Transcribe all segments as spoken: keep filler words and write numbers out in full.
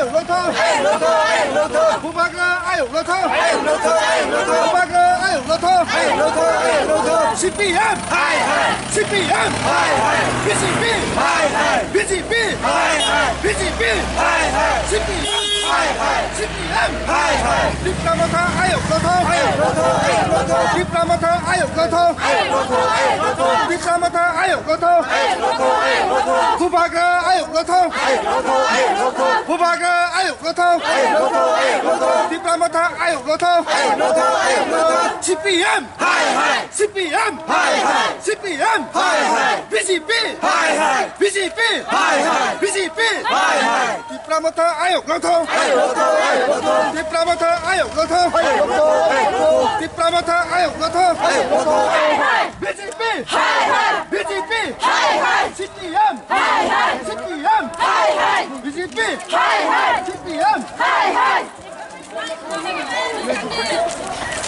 Ayuk Lothong! Ayuk Lothong! Ayuk Lothong! Bubagra Ayuk Lothong! Ayuk Lothong! Ayuk Lothong! Bubagra Ayuk Lothong! Ayuk Lothong! Ayuk Lothong! C P M! Hai hai! C P M! Hai hai! B J P! Hai hai! B J P! Hai hai! B J P! Hai hai! C P M! Hai hai! C P M! Hai hai! Tipra Motha Ayuk Lothong! Ayuk Lothong! Ayuk Lothong! Tipra Motha Ayuk Lothong! Ayuk Lothong! Ayuk Lothong! Tipra Motha Ayuk Lothong! Ayuk Lothong! Ayuk Lothong! Bubagra Ayuk Lothong! Ayuk Lothong! Ayuk Lothong! Bubagra Ayuk Lothong! Ayuk Lothong! Ayuk Lothong! Tipra Motha Ayuk Lothong! Ayuk Lothong! Ayuk Lothong! C P M! Hai hai! C P M! Hai hai! C P M! Hai hai! B J P! Hai hai! B J P! Hai hai! B J P! Hai hai! Tipra Motha Ayuk Lothong! Ayuk Lothong! Ayuk Lothong! Tipra Motha Ayuk Lothong! Ayuk Lothong! Ayuk Lothong! Tipra Motha Ayuk Lothong! Ayuk Lothong! Hai hai! B J P! Hai hai! B J P! Hai hai! C P M! Hai hai! C P M! Hai hai! B J P! Hai hai! C P M! Hai hai!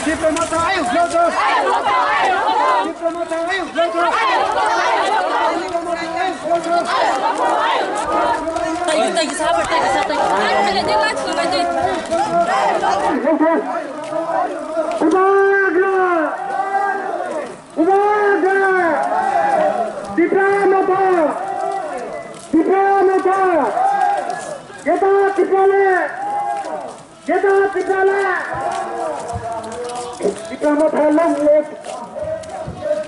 Tipra Motha Ayuk Lothong! Tipra Motha Ayuk Lothong! Tipra Motha Ayuk Lothong! Bubagra! Bubagra! Tipra Motha! Tipra Motha! Jeta Tipraland! Jeta Tipraland! Tipra Motha long live!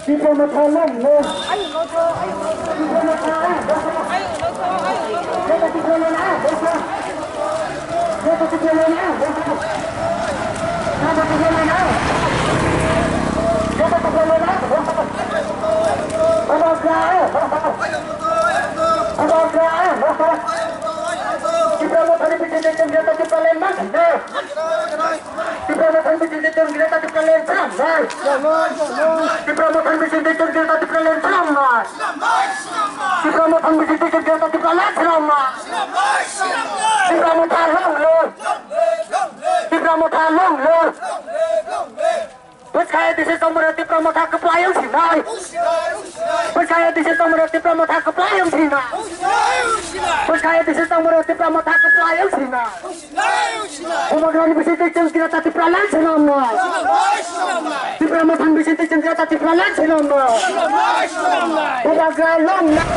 Tipra Motha long live! Tipra Motha long live! Jeta Tipraland! Jeta Tipraland! Jeta Tipraland! Jeta Tipraland! Bubagra! Bubagra! Tipra Mothani bising tei chwng Greater Tipraland ma swngnai. Tipra Mothani bising tei chwng Greater Tipraland swnamnai. Tipra Mothani bising tei chwng Greater Tipraland swnamnai. Tipra Mothani bising tei chwng Greater Tipraland swnamnai. Tipra Motha long live. Tipra Motha long live. Bwskaya disi tongmani Tipra Motha kwplai wng sinai. Bwskaya disi tongmani Tipra Motha kwplai wng sinai. Bwskaya disi tongmani Tipra Motha kwplai wng sinai. Bubagrani bising tei chwng Greater Tipraland swnamnai. Tipra Mothani bising tei chwng Greater Tipraland swnamnai. Bubagra long live.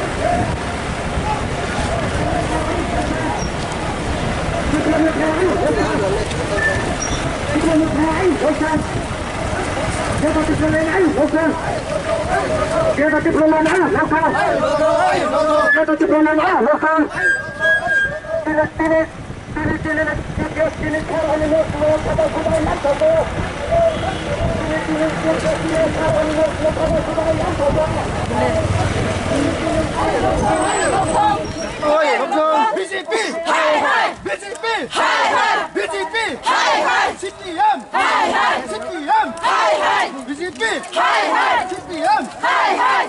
B J P! Hai hai! B J P! Hai hai! B J P! Hai hai! C P M! Hai hai! C P M! Hai hai! B J P! Hai hai! C P M! Hai hai!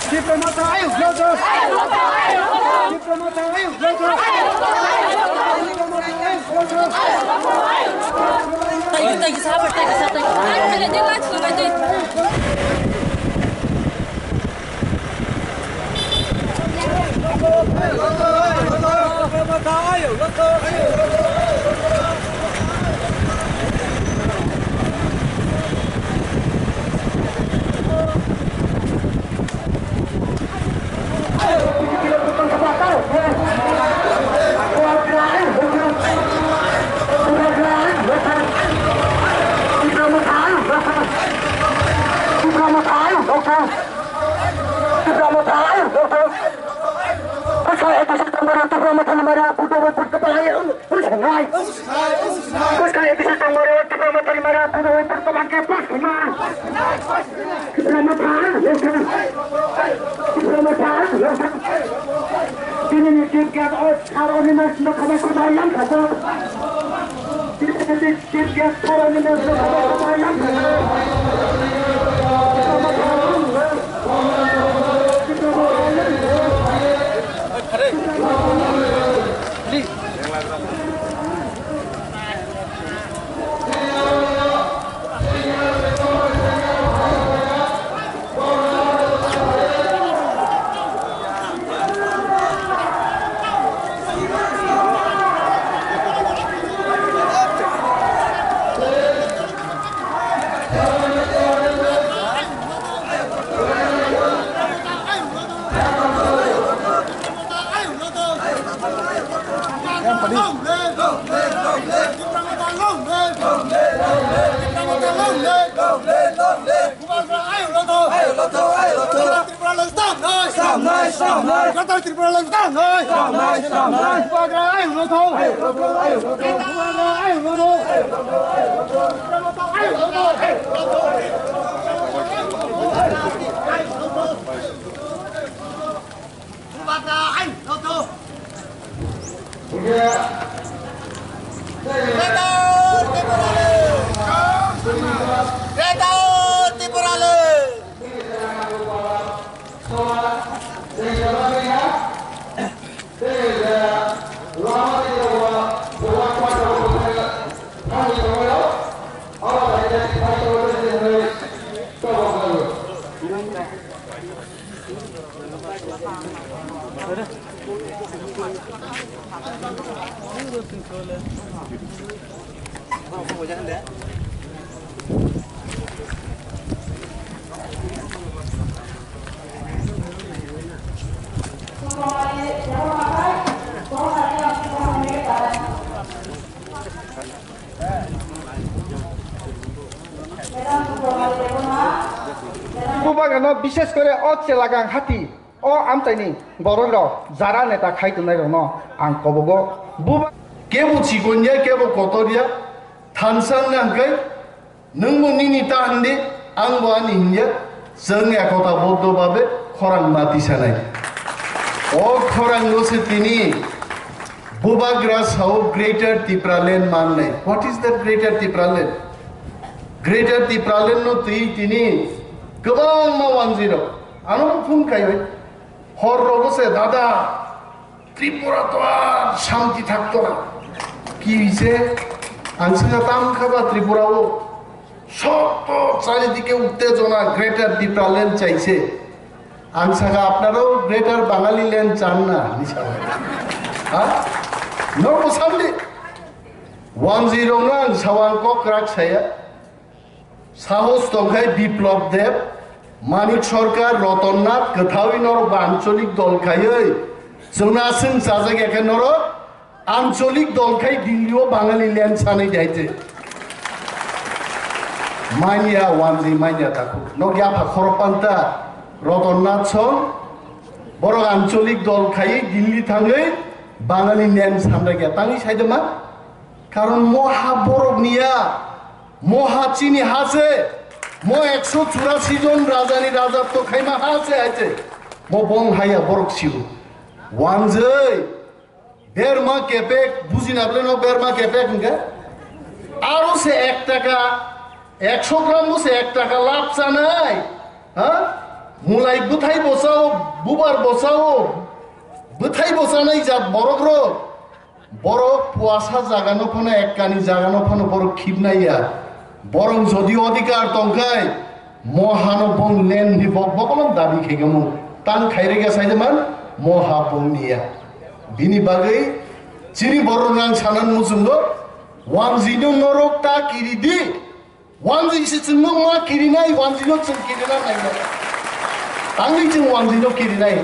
Tipra Motha ayuk lothong! Tipra Motha ayuk lothong! Thank you, thank you, sir. Thank you, sir. Thank you. Tipra Motha ayuk lothong! Bwskaya disi tongmani Tipra Mothani mara photo bai photo bai wng sinai. Bwskaya disi tongmani Tipra Mothani mara photo bai photo bai wng sinai. Tipra Motha ayuk lothong! Tipra Motha ayuk lothong! Tini ni chief guest o sir Animesh no khabai khabai yang khabai. Long live! Long live! Long live! Tipra Motha long live! Long live! Long live! Tipra Motha long live! Long live! Long live! Bubagra ayuk lotho! Ayuk lotho! Ayuk lotho! Tipra le stop noi! Stop noi! Stop noi! Greater Tipra le stop noi! Stop noi! Stop noi! Bubagra ayuk lotho! Ayuk lotho! Ayuk lotho! Bubagra ayuk lotho! Tipra Motha ayuk lotho! Bubagra ayuk lotho! Greater Tipra le! Greater Tipra le! Bubagano bishes kore o chelagang hati, o amchaini borok rok jara neta khai tongnai rokno ang kobogo. Buba kebo chikon ya, kebo kotor ya, thansa wngna hwnkhe nwng bo nini ta hwn di, ang bo ani hwn ya, chwng ekota boddo babe khorang ma tisanai. O khorang no se tini Bubagra sao Greater Tipraland mannai. What is that Greater Tipraland? Greater Tipraland no twi tini kwbangma wanjwi rok ano phone kaiwi hor rogo se, "Dada, Tripura to ar shanti thakto na." Ki hoise? Ang saka tam khaba Tripura o sokto charidike uttejona, Greater Tipraland chaise. Ang saka, "Apnarao Greater Bangali Land chan na?" hinwi sao. Ha? Norok bo samdi. Wanjwi rokno ang sao, ang kok kwrak saya. Sahos tongkhai Biplab Deb, Manik Sarkar, Roton Nath, kwthawi norok ba ancholik dol khaiwi chwngno aswng chajak ya khe norok Ancholik dol khai Delhi o Bangali land sanai di hai te. Manya wanjwi manya takhuk. Nok yapha khorok panta Roton Nath song. Borok ancholik dol khai Delhi thangwi Bangali land sanai ya. Tangwi sai de ma? Karon mo ha borok niya. Mo ha chini ha se. Mo ekso churasi jon rajani rajatw khaima ha se hai te. Mo bong haya borok siu. Wanjwi. Berma kepek, bujina bwle no berma kepek hwnkhe? Aro se ek taka, ekso gram bo se ek taka lab chanai, ha? Mulai bwthai bo chao, bubar bo chao, bwthai bo chanai jat borok rok. Borok puasa jaga no phano, ekkani jaga no phano borok khibnai ya. Borok jodi odhikar tongkhai, mo hano bong len ni bok bok no dabi khaikhamu. Tang khairega saijaman, mo ha bong niya. Bini bagwi chini borok rang sanan muchungo, wanjwi no norok ta kiri di. Wanjwi se chwngno ma kirinai, wanjwi no chwng kirina nainai. Tangwi chwng wanjwi no kirinai.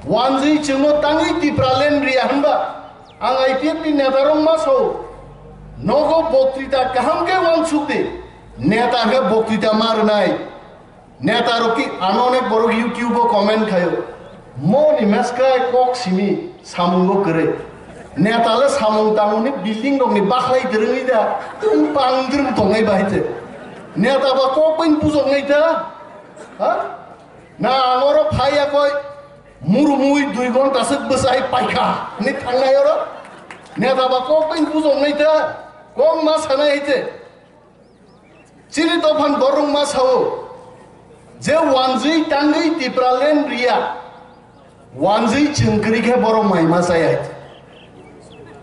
Wanjwi chwngno tangwi Tipraland riya hwnba. Ang I P F ni neta rok ma sao. Nogo boktwita kaham khe wansuk di. Neta khe boktwita ma rwnai. Neta rok ki ano onek borok YouTube o comment khaio. Mo ni meskai kok simi samung bo kwrwi. Neta le samung tamung ni building rok ni bakhlai dwrwngwi da. Tung pang dwrwng tongnai bahai te. Neta ba kok bai bujok nai ta. Ha? Na ang oro phai ya koi. Murumui dui ghonta se bwsai paikha hinwi thangnai oro. Neta ba kok bai bujok nai ta, kok ma sanai hai te. Chini dophan borok ma sao, je wanjwi tangwi Tipraland riya, wanjwi chwng kwrwi khe borok mai ma chaya hai te.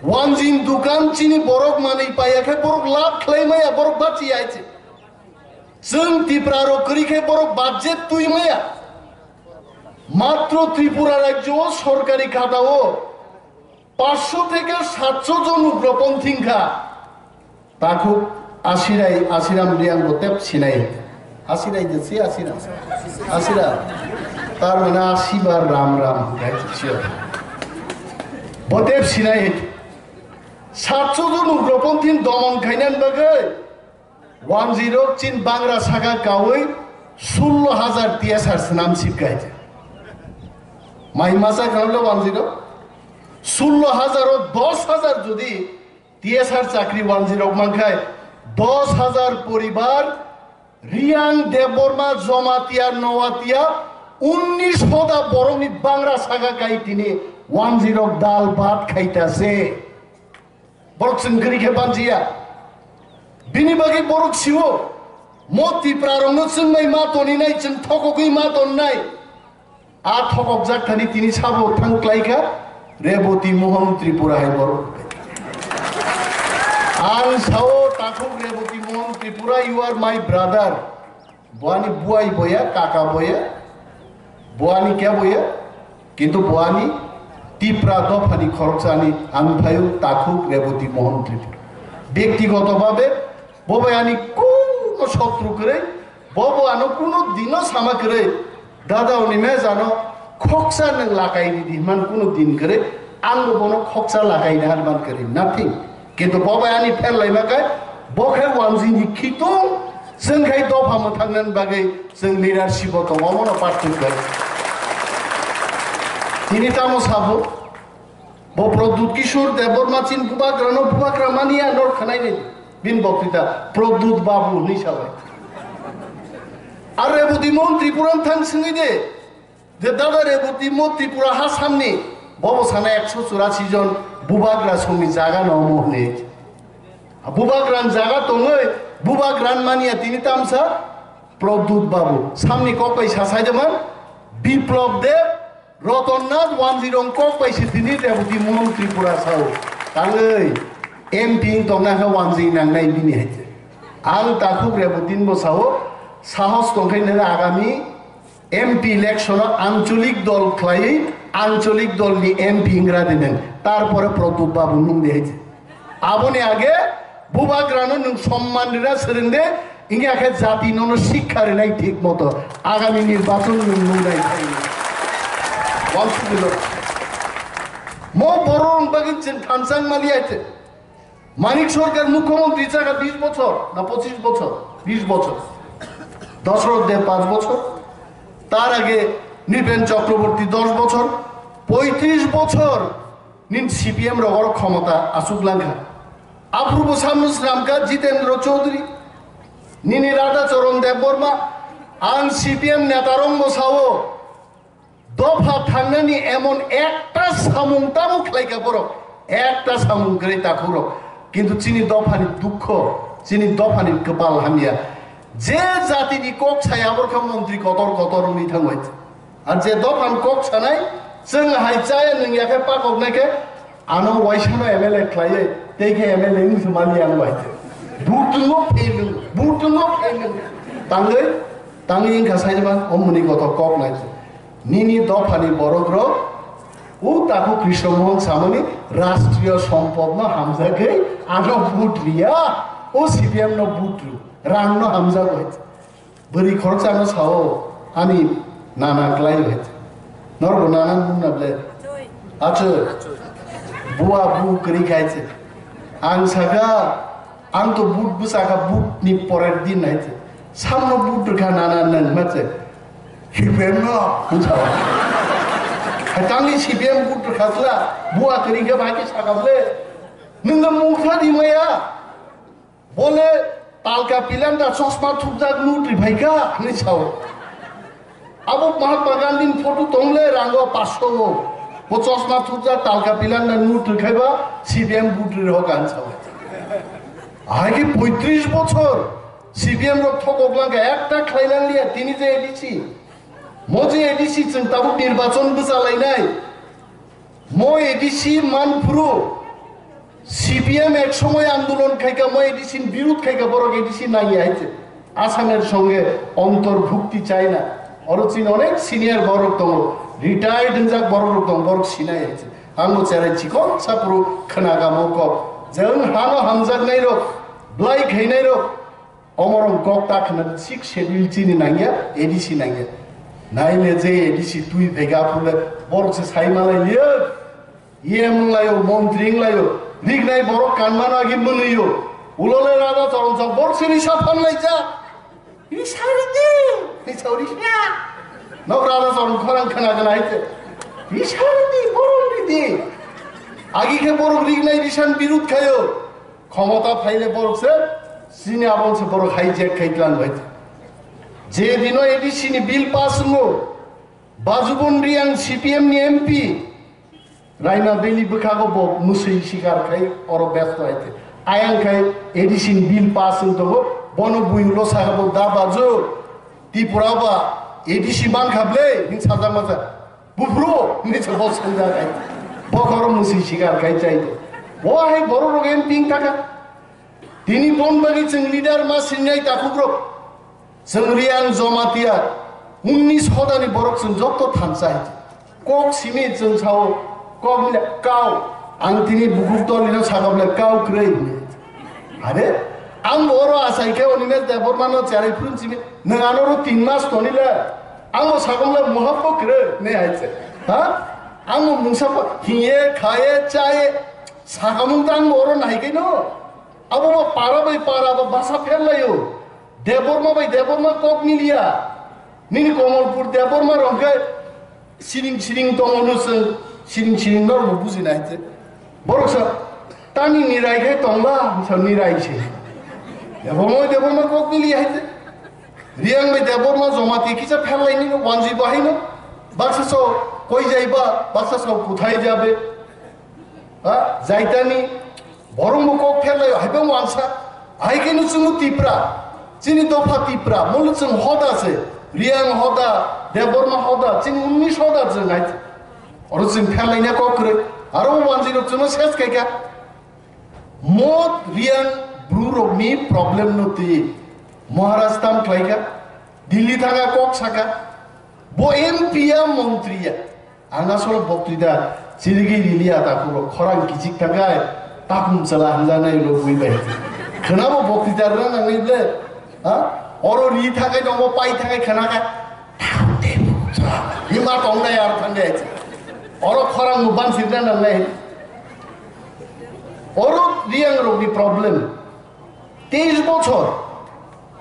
Wanjwi dukan chini borok manwi paiya khe borok lab khlai maya, borok bachiya hai te. Chwng Tipra rok kwrwi khe borok budget twi maya. Matro Tripura rajyo o sorkari khata o paanch sho theke saat sho jon ugroponthi wngkha. Takhuk Asirai, Asiram Riang bo tep sinai. Asirai je si Asiram. Asira. Tar mane Asiba Ram Ram hinkai sio. Bo tep sinai. Satso jon ugroponthi domon khainani bagwi wanjwi rok chin bangra saka kawi sullo hajar T S R swnam sip kaijak. Mai masa khanle wanjwi rok sullo hajar o dos hajar jodi T S R chakri wanjwi rok mankhai dos hajar poribar Riang Debbarma Jomatia Noatia unnish hoda borokni bangra saka kai tini wanjwi rok dal bhat khaita se. Borok chwng kwrwi khe banjiya. Bini bagwi borok sio, mo Tipra rokno chwngbai ma toninai, chwng thokogwi ma tonnai. A thokokjak thani tini sabo thang klai kha Reboti Mohon Tripura hai borok. Ang sao takhuk Reboti Mohon Tripura, you are my brother. Bo ani buai boya, kaka boya, bo ani kya boya, kintu bo ani Tipra dophani khoroksani ang phaio takhuk Reboti Mohon Tripura. Bektigoto bhabe bo bai ani kuno sotru kwrwi, bo bo ano kuno dino sama kwrwi, dada oni mejano khoksa nwng lakai di di hwnman kuno din kwrwi, ang bo bono khoksa lakai na hwnman kwrwi, nothing. Kintu bo bai ani fel laima khe, bo khe wanjwi ni khitung, chwng khai dopha mwthangna bagwi chwng leadership o tongo, omono pathuk khe. Tini tamo sabo, bo Pradyut Kishore Debbarma chin bubagra no bubagra mani ya nor khanai ni bin boktita Pradyut Babu hwnwi sabai. Ar Reboti Mohon Tripura thang swngwi de, Je dada Reboti mo Tripura ha samni, bobo sana ekso churasi jon bubagra songni jaga no omo hwnwi. Bubagra ni jaga tongwi, bubagra ni mania tini tamsa Pradyut Babu. Samni kok bai sa saijaman, Biplab Deb, Roton Nath Wanjirong kok bai se tini Reboti Mohon Tripura sao. Tangwi M P wng tongna khe Wanji nangnai bini hai. Ang takhuk Reboti bo sao, sahos tongkhai nang agami M P election o ancholik dol khlaiwi ancholik dol ni M P wnggra di nwng, tarpore Pradyut Babu nwng di hai. Aboni age bubagrano nwng somman rina swrwng de, wngya khe jati nono sikha rinai thik moto agami nirbachon nwng nungnai khai. Wansuk bilo. Mo borok bagwi chwng thansa wng mali aite. Manik Sarkar mukhyamantri chakha bish bochor na pochish bochor? Bish bochor. Dasarath Deb panch bochor. Tar age Nripen Chakraborty dos bochor. Poitrish bochor nin C P M rogor khomota asuk langkha. Aphurubo samno swnamkha Jitendra Chaudhary. Nini Radha Charan Debbarma, ang C P M netarokno sao, dopha thangnani emon ekta samung tamo khlaikha borok, ekta samung kwrwi takhukrok. Kintu chini dophani dukho, chini dophani kwpal hamya. Je jatini kok saya borokha montri kotor kotor wngwi thangwi. Ar je dophani kok sanai, chwng hai chaya nwng yakhe pakok naikhe, ano waisano M L A khlaiwi, tei khe M L A wngwi se mali ang bai. Butungo phelung, butungo phelung. Tangwi, tangwi wngkha saimani, omoni kotor kok nai. Nini dophani borok rok, o takhuk Krishna Mohan samani rashtriya sompod no hamjagwi, ano vote riya, o C P M no vote ru, rang no hamjago. Bwrwi khoroksa no sao, ani nana klai bai. Norbo nana nung na ble. Achu, bua bu kwrwi khai se. Ang saka, ang to vote bwsa kha, vote ni porer din nai se. Samno vote rwkha nana nang ma se. C P M no, ang sao. Hai tangni C P M vote rwkha sla, bua kwrwi khe bai khe saka ble. Nung na mukha di maya. Bole talka pilanda chosma thupjak nut riphaikha hwnwi sao. Abo Mahatma Gandhi ni photo tongle rango paanch sho o. Bo chosma thupjak talka pilanda nut rwkhaiba C P M vote rwkha hwn sao. Ahai khe poitrish bochor C P M rok thokok langkha, ekta khlai nangliya tini je A D C. Mo je A D C chwng tabuk nirbachon bwchalainai. Mo A D C manphuru C P M ek somoy andolon khaika, mo A D C ni birud khaika, borok A D C nangya hai se. Asamer songe ontorbhukti chai na. Oro chini onek senior borok tongo, retired wngjak borok rok tongo, borok sinai hai se. Ang bo cherai chikon saphuru khna gamo kok. Je wng hano hamjaknai rok, blai khainai rok, Omorok kok ta khna sixth schedule chini nangya, A D C nangya. Naile je A D C twi phega phule borok se sai malai ye. E M wnglaio, montri wnglaio. Rignai borok kanmano agi mwnwi-o. Ulole Radha Charan sa borok se risa phan laijak. Risa ridi, risa risa. Nok Radha Charan khorang khna khna haite. Risa ridi, borok ridi. Agi khe borok rignai risan birud khaio. Khomota phaile borok se, sini abon se borok hijack khai tlan bai. Je dino A D C ni bill pass wngo, Bajubon Riyang C P M ni M P, Raima Valley bwkhago bo mwswi sikar khai oro besto hai te. Ayang khai A D C ni bill pass wng tongo, bono bui ulo saka bo da baju, Tripura ba A D C mankha ble, hin sajak masa. Buphuru, hinwi se bo sanjak hai. Bo khoro mwswi sikar khai chai de. Bo hai borok rok M P wng thaka. Tini bon bagwi chwng leader ma sinai takhuk rok. Chwng Riyang Jamatia, unnish hodani borok chwng joto thansa hai. Kok simi chwng sao, kok mila kau. Ang tini bukhuk tolino sakam le kau kwrwi hinwi. Are, ang bo oro asai khe Animesh Debbarma no cherai phurun simi, nwng ano ro tin mas toni le. Ang bo sakam le muhabbo kwrwi ne hai se. Ha? Ang bo mungsa pa hiye, khaye, chaye, sakamung tang bo oro nai khe no. Abo bo para bai para bo basa pher layo. Debbarma bai Debbarma kok miliya. Nini Komolpur Debbarma rok khe siring siring tongo no chwng, siring siring no bo bujina hai te. Borok sa tani nirai khe tongla, sa nirai se. Debbarma bai Debbarma kok miliya hai te. Riyang bai Debbarma Jamatia kisa pher lai nini wanji bahai no. Baksa so koi jaiba, baksa so kuthai jabe. Ha, jaitani borok bo kok pherlaio, hai bang wansa. Hai khe no chwngno Tipra, chini dopha Tipra, molo chwng hoda se, Riyang hoda, Debbarma hoda, chini unnish hoda chwng hai. Oro chwng pherlaina kok kwrwi, aro bo wanjwi rok chwngno ses khaikha. Mo Riyang bru rokni problem no twi Maharaj tam khlaikha, Delhi thanga kok saka, bo M P ya montri ya. Ang asol boktwita chirigwi rili atakhuk rok khorang kichik tangkai takhum chala hamjaknai ulo bui bai. Khwnabo boktwita rwna nangnai ble. Ha? Oro ri thakai tongo pai thakai khwnakha. Ni ma tongnai ar thangnai. Oro khorang muban sirna nangnai. Oro Riyang rokni problem. Teis bochor.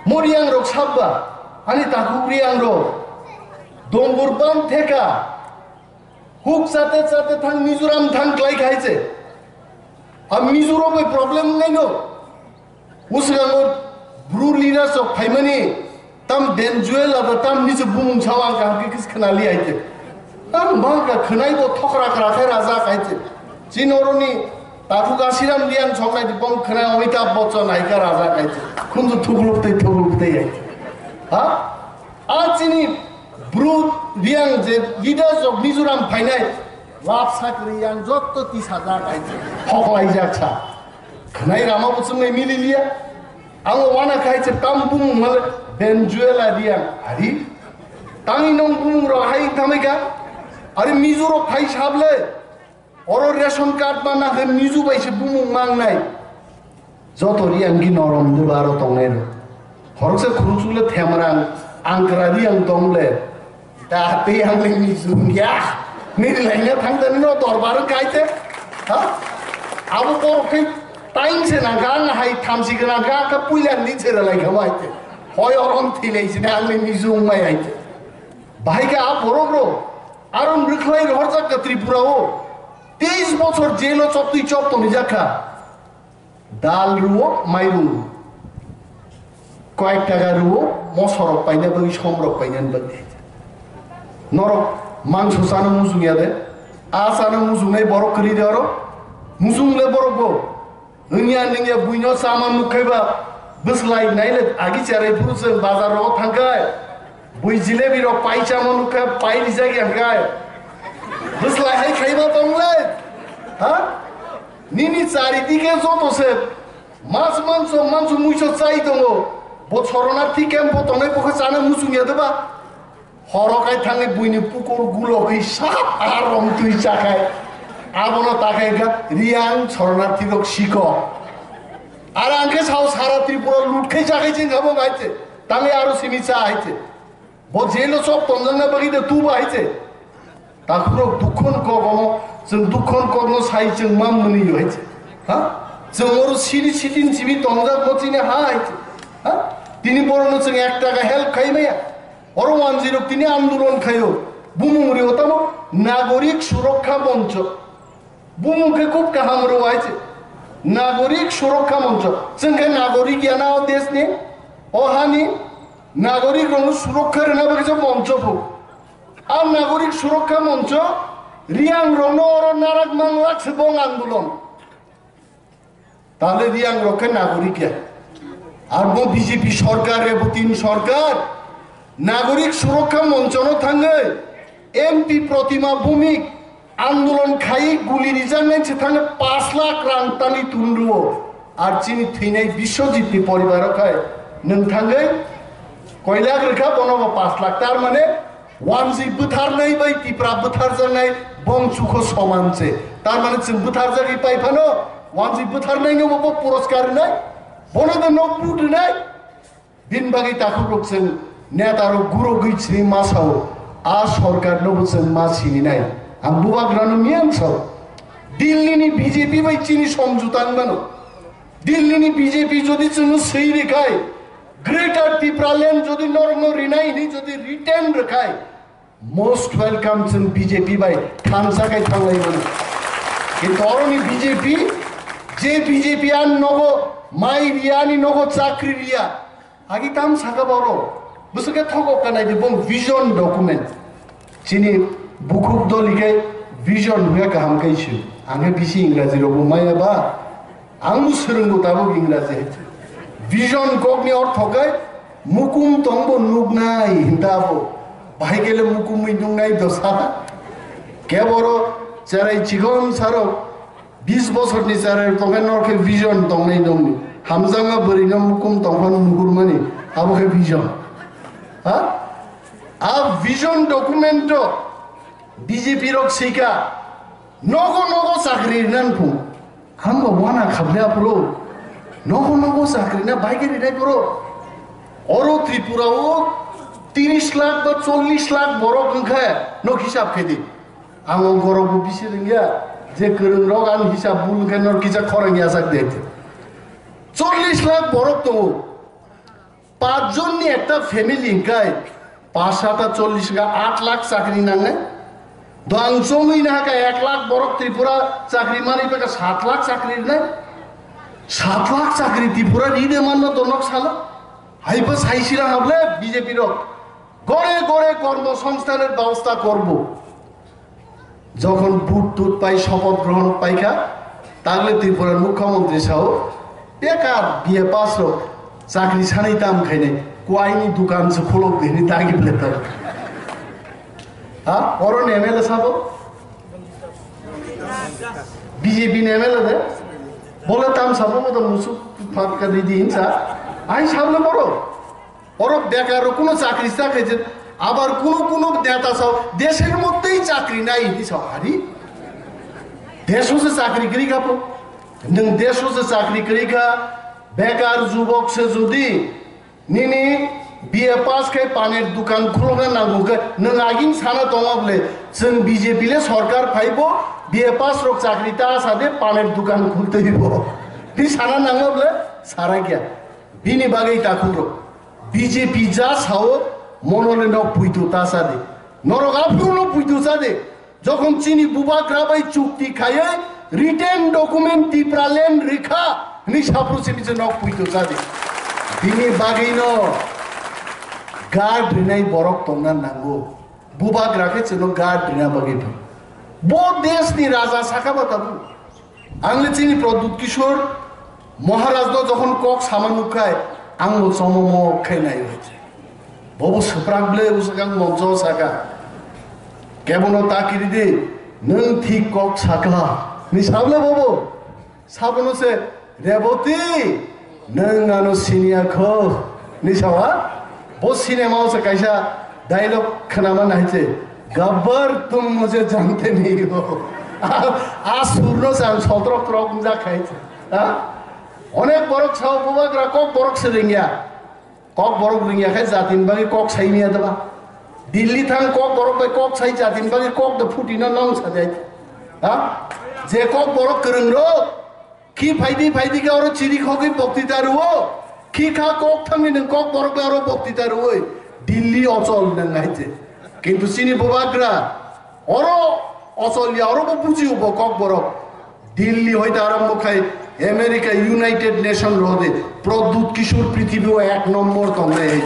Mo Riyang rok sabba. Ani takhuk Riyang rok. Dongur ban theka. Huk chate chate thang Mizoram thang klai khai se. A Mizoram bai problem ngai no. Usgango bru leaders rok phaimani tam Venezuela da tam ni se bumung sawa ka kis khna li aite. Tam bang ka khnai bo thokra kra khai raja kai se. Chin oroni takhuk Asiram Lian sok nai bom khna Amitabh Bachchan hai ka raja kai se. Khunju thukluk tei thukluk tei aite. Ha? A chini bru Riyang je leaders of Mizoram phainai lab sakri yang jotto tis hajar aije hoklaijak sa. Khnai rama bo chungnai mililiya. Ang wana khai se tam bumung mal Venezuela Riyang. Ari tangi nong bumung ro hai thamai ka. Ari Mizo ro phai sable. Oro ration card ma nang khe Mizo bai se bumung mangnai. Joto Riyang gi norom de baro tongnai ro. Horoksa khuruk sule themrang angkra Riyang tong le. Da te ang le Mizo ya. Ni laina thang da no dorbar kai te. Ha? Abo bor khe time se nang kha ang hai thamsi gana kha ka puila ni se lai kha bai te. Hoi orom thilai se ang le Mizo mai ai te. Bahai khe a borok rok arom rwkhlai rohorjak kha Tripura o. Teis bochor jail o choptwi chop tonijak kha. Dal rwo, mairung rwo. Koyek taka rwo, mosorok paina bagwi, somrok painani bagwi. Norok mangso chana mujung ya de. A chana mujungnai borok kwrwi de oro. Mujung le borok bo. Wngya nungya buino sama nukhaiba bwslai naile agi cherai phuru chwng bazar rogo thangkhai. Bui jilebi rok pai chamo nukha pai rijak ya hwnkhe. Bwslai hai khaiba tonglai. Ha? Nini chari dike joto se mas manso manso muiso chai tongo. Bo chorona thik em bo tongnai bokhe chana muchung ya deba. Horo kai thangwi buini pukur gulogwi sap a rong twi chakhai. Abono takhai kha Riyang chorona thik rok siko. Ar angkhe sao sara Tripura lut khai chakhai ching khabo ngai te. Tangwi aro simi cha hai te. Bo jelo chok tonjakna bagwi de tuba hai se. Takhurok dukhon kok omo, chwng dukhon kokno sai chwng ma mwnwi hai se. Ha? Chwng oro siri sitin simi tongjak bo chini hai. Ha? Tini borokno chwng ek taka help khai maya. Oro wanjwi rok tini andolon khaio. Bumung rio tamo Nagorik Surokha Moncho. Bumung khe khub kaham rwai se. Nagorik Surokha Moncho. Chwng khe nagorik ya na o desh ni, o hani nagorik rokno surokha rwna bagwi se moncho phu. A Nagorik Surokha Moncho Riang rokno oro narak manglak se bong andolon. Tale Riang rok khe nagorik ya. Ar bo B J P sorkar, Rebhutin sorkar, Nagorik Surokha Monchono thangwi M P Protima Bhumik andolon khai guli rijaknai se thangwi pash lakh rang tani tunduo. Ar chini thwinai Biswajitni poribaro khai nwng thangwi koilak rwkha bono bo pash lakh. Tar mane Wanjwi bwtharnai bai Tipra bwtharjaknai bong chukho soman se. Tar mane chwng bwtharjagwi pai phano, wanjwi bwtharnaino bo, bo puraskar rwnai, bono de nok but rwnai. Bini bagwi takhuk rok chwng neta rok gurogwi chini ma sao, a sorkar no bo chwng ma sininai. Ang bubagrano miyang sao. Delhi ni B J P bai chini somjota wng mano. Delhi ni B J P jodi chwngno swi rwkhai, Greater Tipraland jodi norokno rinai hwnwi jodi written rwkhai, most welcome chwng B J P bai thansa khai thanglai mano. Kintu oroni B J P, je B J P ani nogo mai riya, ani nogo chakri riya, agi tam saka boro, bwswk khe thok okka nai di bong vision document. Chini bukhuk dol hikai vision hwnkhe kaham khai sio. Ang khe bisi Ingraji rokbo maya ba, ang bo swrwngo tabuk Ingraji. Vision kokni ortho khe mukum tongbo nuknai hinta abo. Bahai kele mukumwi nuknai dosa. Keboro cherai chikon sarok Bis bosorni cherai tongkhe nor khe vision tongnai nongni. Hamjakma bwrwino mukum tongphano nuhurmani, abo khe vision. Ha? A vision document-o B J P rok sika, nogo nogo chakri rinan phung. Hamba wana khabliya phuru. Nogo nogo chakri na bai khe rinai phuru. Oro Tripura-o tiris lakh ba chollish lakh borok wngkhe, nok hisab khe di. Ang o gorokbo bisi rwngya, je kwrwngrok ani hisab bul wngkhe nor kisa khorang yachak de. Chollish lakh borok tongo. Pach jonni ekta family hwnkhe, pach sata chollish hwnkhe aat lakh chakri nangnai. Dwang chongwi nahakha ek lakh borok Tripura chakri manwi baka sat lakh chakri rwnai. Sat lakh chakri Tripura ride manno donok salo. Haibo saisira hable B J P rok. ঘরে ঘরে কর্মসংস্থানের ব্যবস্থা করব। যখন ভোট টুট পাই, শপথ গ্রহণ পাইখা, তাহলে ত্রিপুরার মুখ্যমন্ত্রী সাহেব বেকার বিএ পাস হোক, চাকরি ছানি তাম খাইনে, কোয়াইনি দোকান সে খোলক দিনি দাগি প্লেতার। হ্যাঁ, অরণ এমএলএ সাহেব, বিজেপি এমএলএ দে, বলে তাম সাহেব মতো মুসুক ফাটকা দিদি হিংসা, আই সামনে বড়। Oro bekar rok kuno chakri chakri je, abar kuno kuno neta sao, deshor moddhei chakri nai hini sao, hari? Desho se chakri kwrwi kha po? Nwng desho se chakri kwrwi kha, bekar jubok se jodi nini B A pass khai panir dukan khulokna nango khe, nwng agini sana tongma bole, chwng B J P le sorkar phaibo, B A pass rok chakri ta sa de panir dukan khultwi bo. Hi sana nango bole, sarai kya. Bini bagwi takhuk rok. B J P ja sao, mono le nok puitu ta sa de. Norok aphuru no puitu sa de. Jokhon chini bubagra bai chukti khaiwi written document Tipraland rikha hwnwi saphuru simi se nok puitu sa de. Bini bagwi no guard rinai borok tongna nango. Bubagra khe chwngno guard rina bagwi phan. Bo desh ni raja sakha ba tabuk. Ang le chini Pradyut Kishore Maharaj no jokhon kok sama nukkhai, ang bo chomo mo khai nai hoi. Bobo swprak ble usakang moncho saka. Kebono ta kiri di, nwng thik kok sakla. Ni sable bobo. Sabono se, Reboti, nwng ano siniya kho. Ni sawa? Bo cinema o se kaisa dialogue khnama nai se, "Gabbar tum mujhe jante nahi ho." A, a surno se ang sotrok trok wngja khai se. Ha? Onek borok sao bubagra kok borok se rengya. Kok borok rengya khai jatin bagwi kok sai miya daba. Delhi thang kok borok bai kok sai jatin bagwi kok da phuti no nong sajai. Ha? Je kok borok kwrwng rok Khi phaidi phaidi khe oro chiri khogwi boktita rwo. Khi kha kok thangni nwng kok borok le oro boktita rwoi. Delhi ochol nwng hai se. Kintu chini bubagra oro ochol ya, oro bo buji ubo kok borok. Delhi hoite arombo khai America United Nation rode Pradyut Kishore prithibi o ek nombor tongnai.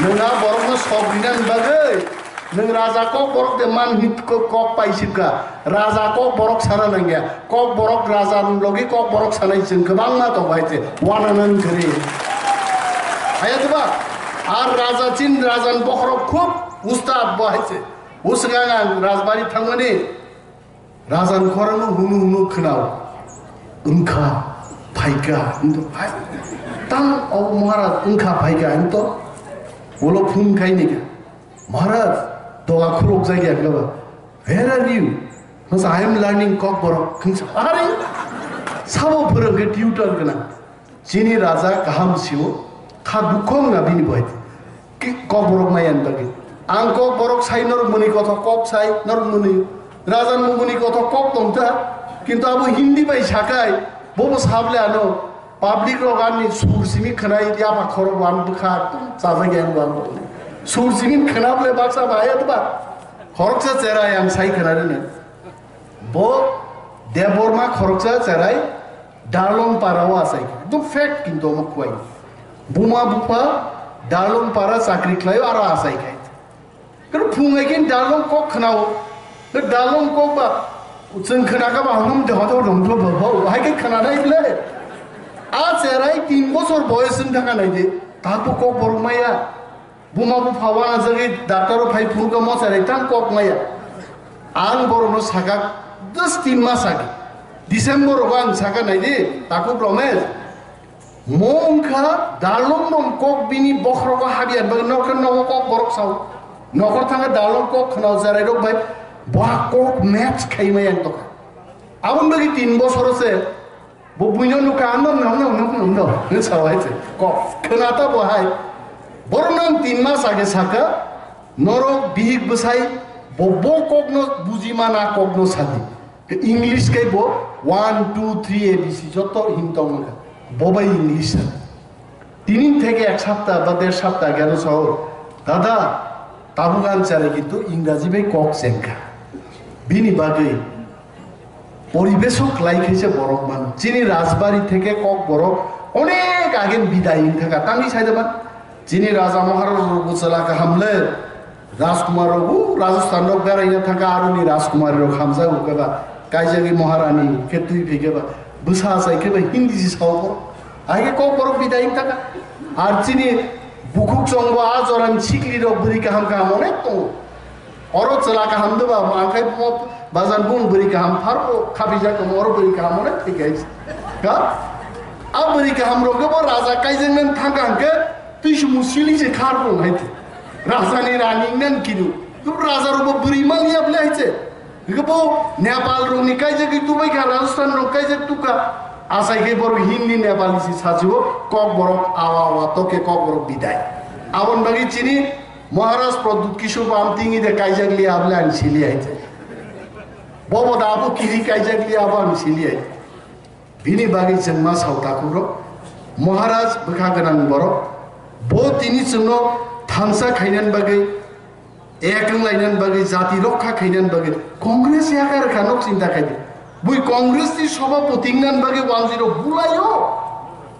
Nwng a borokno sok rinani bagwi nwng raja kok borok de man hit ko-, kok paisipka. Raja kok borok sana nangya. Kok borok raja logi kok borok sanai chwng kwbangma tongo hai se. Wana nang kri. Haya diba? Ar raja chin rajan bokhorok khub ustad bo hai se. Uswkang ang rajbari thangmani Rajan khorang no hunu hunu khwnao. Wngkha, phaikha, wngkha, phai-, tang o Maharaj wngkha, phaikha, wng to. Ulo phung khai ni kha. Maharaj, doga khuluk jagya kha ba. "Where are you?" Masa, "I am learning Kokborok." Khungsa, "Are?" Sabo phwrwng khe tutor gwnang. Chini raja kaham sio, kha dukho wngna bini bai. Ki-, Kokborok maya ni bagwi. Ang Kokborok sai norok muni kothok kok sai, norok muni. Raja ni muni kothok kok tongta. Kintu abo Hindi bai sakai, bobo sable ano. Public rok ani sur simi khwnai yapha khorok wan bwkha chajak yang wan. Sur simi khwna bole baksa bahai atba. Khoroksa cherai ang sai khwna rwna. Bo Debbarma khoroksa cherai Darlong para o asai khe. Ekdom fact kintu omo kuai. Buma bupha Darlong para chakri khlai o aro asai khe. Kero phung hai khe Darlong kok khna o. Khe Darlong kok ba chwng khna kha ba hwnam de hodo rong do ba ba. Hai khe khna nai ble. A cherai tin bosor boyos wng thang nai de. Tabu kok borok maya. Buma bupha wana jagwi doctor o phai phuru kha mochari tang kok maya. Ang borokno sakha, just tin mas age. December rogo ang sakha naidi, Takhuk Romesh. Mo wngkha dalong nong kok bini bokhrogo habiyan bagwi nokhe nogo kok borok sao. Nokhor thangkhe dalong kok khwnao cherai rok bai, boha kok match khai maya ang tokha. Aboni bagwi tin bosoro se Bo buino nukha, "Ano, no, no, no, no, no," hwnwi sao hai se. Kok khna ta bo hai. Borok nang tin mas age saka, "Norok bihik bwsai bo, bo kokno buji mana kokno sadi." English kai bo one, two, three, A B C joto himtong wngkha. Bo bai English sa. Tini theke ek sapta ba der sapta gelo sao, "Dada, tabuk ang cherai kintu Ingraji bai kok chengkha." Bini bagwi Poribesh o kwlai khe se borok mano. Chini rajbari theke kok borok onek agen bidai wng thangkha. Tamni sai dama? Chini raja Maharaj rok bo chwla kaham le. Rajkumar rok bo Rajasthan rok beraina thangkha, aroni rajkumari rok hamjago khe ba. Kaijagwi Maharani khe twi phi khe ba. Bwsa achai khe ba Hindi si sao borok. Hai khe kok borok bidai wng thangkha. Ar chini bukhuk chongo a jorani sikli rok bwrwi kaham kaham onek tongo. Oro chwla kaham de ba, ma khai mo bazan bung bwrwi kaham phar ko khapi jak mo oro bwrwi kaham ne thik hai. Ka? A bwrwi kaham rok bo raja kaijeng nan thang kaham khe twi sumu sili se khar ko hai. Raja ni rani nan kidu. Tu raja rok bo bwrwi mal ya ble hai se. Ge bo Nepal rok ni kaijak ki Dubai ka Rajasthan rok kaijak tu ka. Asai khe borok Hindi Nepali si sajibo kok borok awa awa to khe kok borok bidai. Abon bagi chini Maharaj Pradyut Kishore Bamtingi de kaijak li able ang sili ai. Bobo da abo kiri kaijak li abo ang sili ai. Bini bagwi chwng ma sao takhuk rok. Maharaj bwkha gwnang borok. Bo tini chwngno thansa khainani bagwi, ek wng lainani bagwi, jati rokha khainani bagwi Congress yakar kha nok chinta khai di. Bui Congress ni sobhapoti wngnan bagwi wanjwi rok bulaio.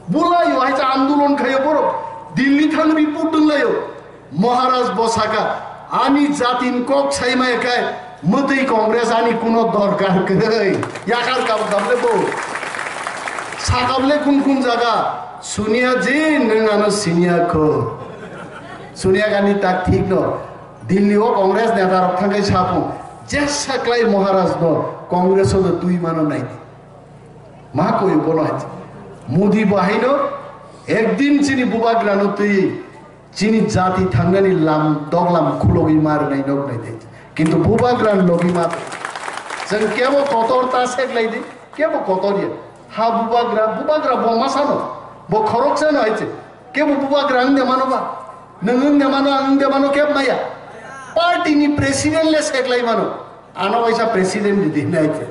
Bulaio hai cha andolon khaio borok. Delhi thang report wng laio. Maharaj bo saka, "Ani jatin kok saimaya khai, mwtwi Congress ani kuno dorkar kwrwi." Yakar kab kable bo. Sakable kun kun jaga, Sonia ji, nwng ano sinya kho. Sonia Gandhi tak thik no. Delhi o Congress neta rok thangkai sapung, "Jesa klai Maharaj no Congress o do twi mano nai." Ma koi bono hai. Modi bo haino ekdin chini bubagra no twi Chini jati thangnani lam, doglam khulogwi ma rwnai nok nai de. Kintu bubagra ni logi ma. Chwng kebo kotor ta seklai di, kebo kotor ya. Ha bubagra, bubagra bo ma sano. Bo khoroksa no hai se. Kebo bubagra ang de mano ba. Nwng ang de mano, ang de mano keb maya. Party ni president le seklai mano. Ano waisa president di di nai se.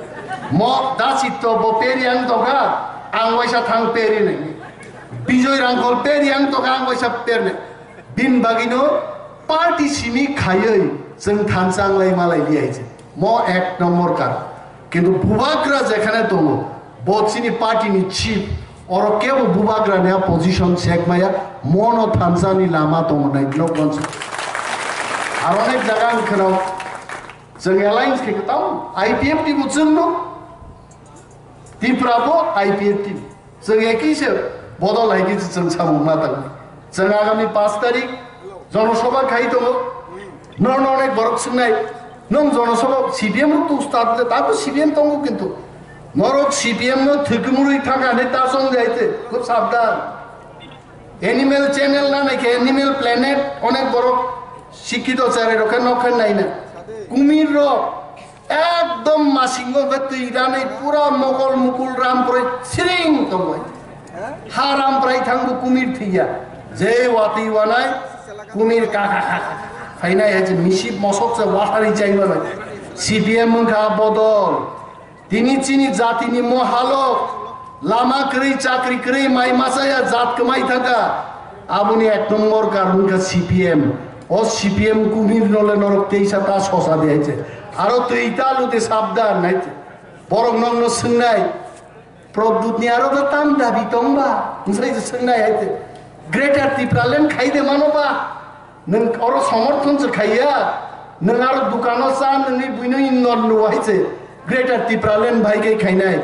Mo da chitto bo peri ang toka, ang waisa thang peri nai. Bijoy Rangkhol peri ang toka, ang waisa per nai. Bin bagino party simi khayoi chwng thansa ang lai malai li aise. Mo ek number kar. Kintu bubagra jekhane tongo, bo chini party ni chief, oro kebo bubagra ni position sek maya, mono thansa ni lama tongo nai nok mansu. Aro onek jaga ang kheno, chwng alliance khe tam, I P F T bo chwngno, Tripura bo I P F T. Chwng ekhi se bodol hai khe chwng samung ma tang. Chwng agami paanch tarik jonosabha khai tongo. Norno onek borok swngnai, "Nwng jonosabha C P M rok tu start de, tabu C P M tongo kintu. Norok C P M no thwkmurwi thangkha hinwi ta chong jai te, khub sabdan." Animal channel na nai khe Animal Planet onek borok sikkito charai rok khe nok khe nai na. Kumir rok ekdom masingo khe twi ranai pura mokol mukul ramprai siring tongoi. Ha ramprai thangbu kumir thiya. Je watwi wanai kumir ka ka ka ka. Phainai hai je misip mosok se wathari chai manai. C P M wngkha bodol. Tini chini jatini mo halok, lama kwrwi, chakri kwrwi, mai machaya jat kwmai thangkha. Aboni ek number karon wngkha C P M. O C P M kumir nole norok teisa ta sosa de hai je. Aro twi ta lu de sabdan hai je. Borok nokno swngnai, Pradyut ni aro da tam dabi tongba, hwnsai je swngnai hai je. Greater Tipraland khai de mano ba? Nwng oro somorthon se khaiya, nwng aro dukano cha nwngi buino indon rw hai se Greater Tipraland bai khe khainai.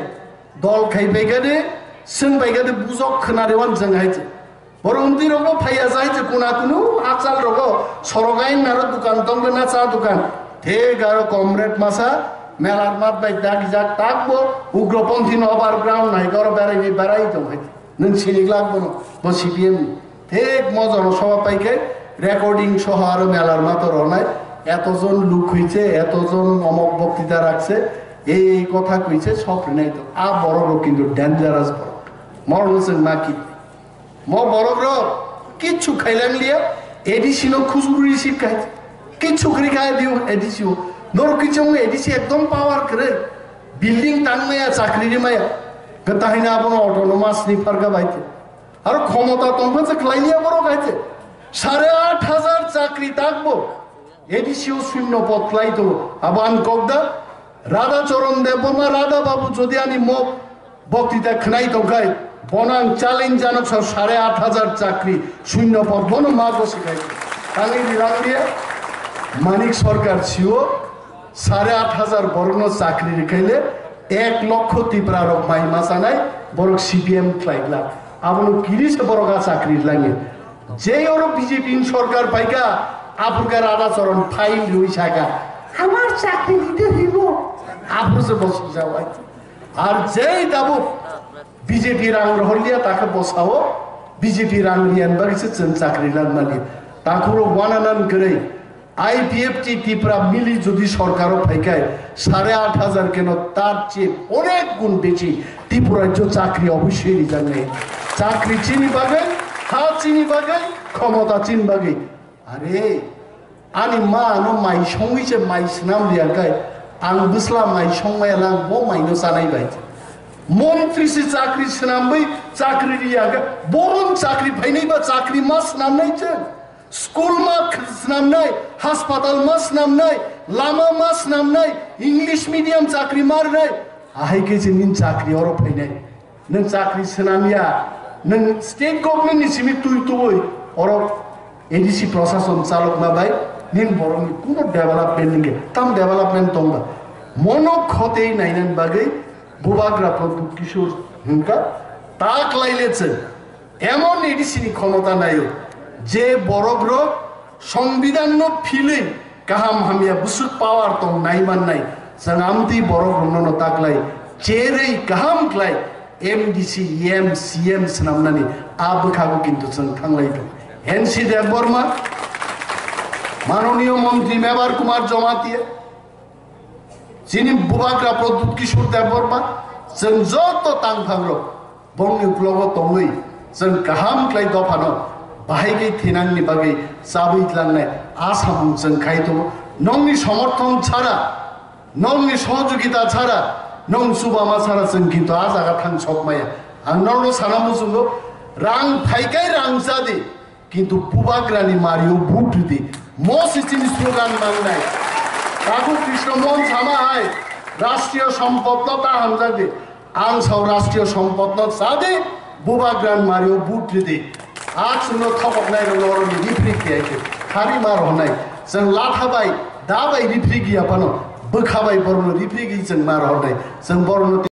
Dol khai bai khe de, swng bai khe de bujok khna rewan jwng hai se. Borok wngtwi rokbo phaiya jai se kuna kunu achal rogo sorok ain aro dukan tong na cha dukan. Thik aro comrade masa melar mat bai dagijak takbo ugroponthi no overground nai goro berai ni berai tong hai. Nwng sini glak bono, bo C P M ni. Thik mo jono soba pai khe recording soho aro melar mato ronai, "Etojon luk hoiche, etojon omok boktita rakche, ei ei kotha koiche, sob rinai to." A borok rok kintu dangerous borok. Morok no chwng ma ki. Mo borok rok kichu khailang liya, A D C no khujuru receive khai. Kichu khri khai diu A D C o. Nor kichu A D C ekdom power kre. Building tang maya, chakri ri maya. Gata hina abono autonomous ni pharga bai te. Aro khomota tongkha se khlai liya borok hai se. Sare aat hajar chakri takbo. A D C o shunno pod khlai tongo. Abo ang kok da. Radha Charan Debbarma, Radha Babu, jodi ani mok boktita khnai tongkhai, bono ang challenge janok sa sare aat hajar chakri shunno pod bono ma gosi khai. Tangwi rirang liya. Manik Sarkar sio sare aat hajar borokno chakri rikhaile ek lokho Tipra rok mai machanai borok C P M khlai glak. Abono kiri se borok a chakri langi. Jei oro B J P ni sorkar paikha, aphurkhe Radha Charan file rwi sakha, "Amar chakri dite hoibo." Aphur se bosuk jawai. Ar jei tabuk B J P rang rohorliya, takhe bosao B J P rang riyan bagwi se chwng chakri langmani. Takhuro wananan kwrwi I P F T Tipra mili jodi sorkaro phaikhai, sare aat hajar keno tar che onek gun besi Tripura rajyo chakri oboshoi rijaknai. Chakri chini bagwi, ha chini bagwi, khomota chini bagwi. Are, ani ma ano mai songwi se mai swnam riya khai, ang bwsla mai songmaya lang bo mai no chanai bai. Montri se chakri swnamwi chakri riya khai, boron chakri phainai ba chakri ma swnamnai chwng. School ma kh-, swnamnai, hospital ma swnamnai, lama ma swnamnai, English medium chakri ma rwnai, ahai khe se nini chakri oro phainai. Nwng chakri swnamya, nwng state government ni simi twi tubui oro A D C prosason chalokma bai nini borokni kuno development ni khe tam development tongba. Mono khotei nainani bagwi bubagra Pradyut Kishore hwnkha, ta khlai le chwng. Emon A D C ni khomota naio, je borok rok Songbidan no philwi kaham hamya bwswk power tong nai mannai, chwng amtwi borok rokno no taklai cherwi kaham khlai M D C, M C M swnamnani a bwkhago kintu chwng thanglai tong. N C Debbarma, Manoniyo Montri Mebar Kumar Jamatia, chini bubagra Pradyut Kishore Debbarma, chwng joto tangphangrok bongni uklogo tongwi chwng kaham khlai dophano bahai khe thinangni bagwi chabwi tlangnai a samung chwng khai tongo. Nokni somorthon chara, nokni sohojogita chara, Nong chubama sara chwng kintu a jaga thang sok maya. Ang norno sana muchungo, rang phaikai rang chadi, kintu bubagrani mario vote ridi. Mo sichini slogan mangnai. Takhuk Krishna Mohan sama hai, rashtriyo sompotno ta hamjak di. Ang sao rashtriyo sompotno chadi, bubagrani mario vote ridi. A chwngno thokoknai rok norokni rifrik kiyai khe. Khari ma rohornai. Chwng latha bai, da bai rifrik ya phano, bwkha bai borokno rifrik chwng ma rohornai. Chwng borokno